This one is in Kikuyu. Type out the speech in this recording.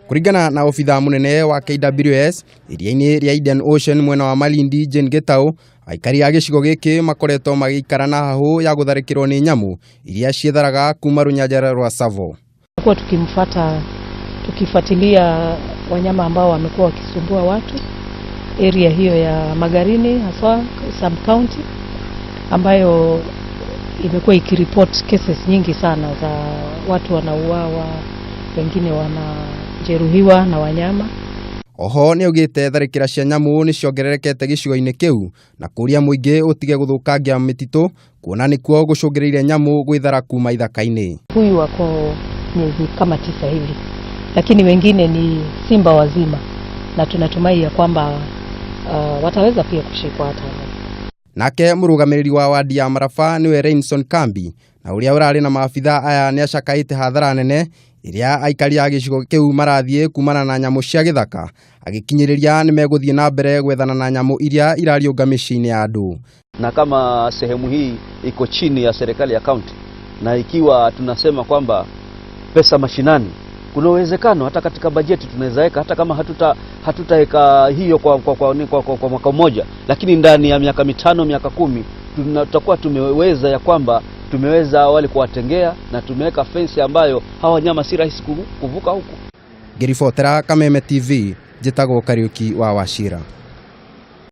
Kũringana na obitha mũnene wa KWS iria-inĩ rĩa Indian Ocean mwena wa Malindi, Jane Gitau, aikari a gĩcigo gĩkĩ makoretwo magĩikara na hahũ ya gũtharĩkĩrwo nĩ nyamũ iria ciĩtharaga kuma rũnyanjara rwa Tsavo. Tumekuwa tukimfuata, tukifuatilia wanyama ambao wamekuwa wakisumbua watu area hiyo ya Magarini, haswa sub county ambayo imekuwa ikiripot cases nyingi sana za watu wanauawa, wengine wanajeruhiwa na wanyama. Oho nĩaugĩte tharĩkĩra cia nyamũ nĩ ciongererekete gĩcigo-inĩ kĩu na kũria mũingĩ ũtige gũthũkangia mĩtitũ kuona nĩkuo gũcũngĩrĩirie nyamũ gwĩthara kuma ithaka-inĩ. Huyu wako miezi kama 9 hivi, lakini wengine ni simba wazima, na tunatumai ya kwamba wataweza pia kushikwa hata wao. Nake mũrũgamĩrĩri wa wadi ya Maraba nĩwe Renson Kambi na ũrĩa ũrarĩ na maabitha aya nĩacakaĩte hathara nene ĩrĩa aikari a gĩcigo kĩu marathiĩ kumana na nyamũ cia gĩthaka, agĩkinyĩrĩria nĩmegũthiĩ na mbere gwethana na nyamũ iria irariũnga mĩciĩ-inĩ ya andũ. Na kama sehemu hii iko chini ya serikali ya kaunti, na ikiwa tunasema kwamba pesa mashinani, kuna uwezekano hata katika bajeti tunaweza weka, hata kama hatutaweka hiyo kwa mwaka mmoja, lakini ndani ya miaka 5, miaka 10 tutakuwa tumeweza ya kwamba tumeweza wale kuwatengea na tumeweka fence ambayo hawa wanyama si rahisi kuvuka huku. Ngĩribotera Kameme TV, njĩtagwo Kariuki wa Wachira.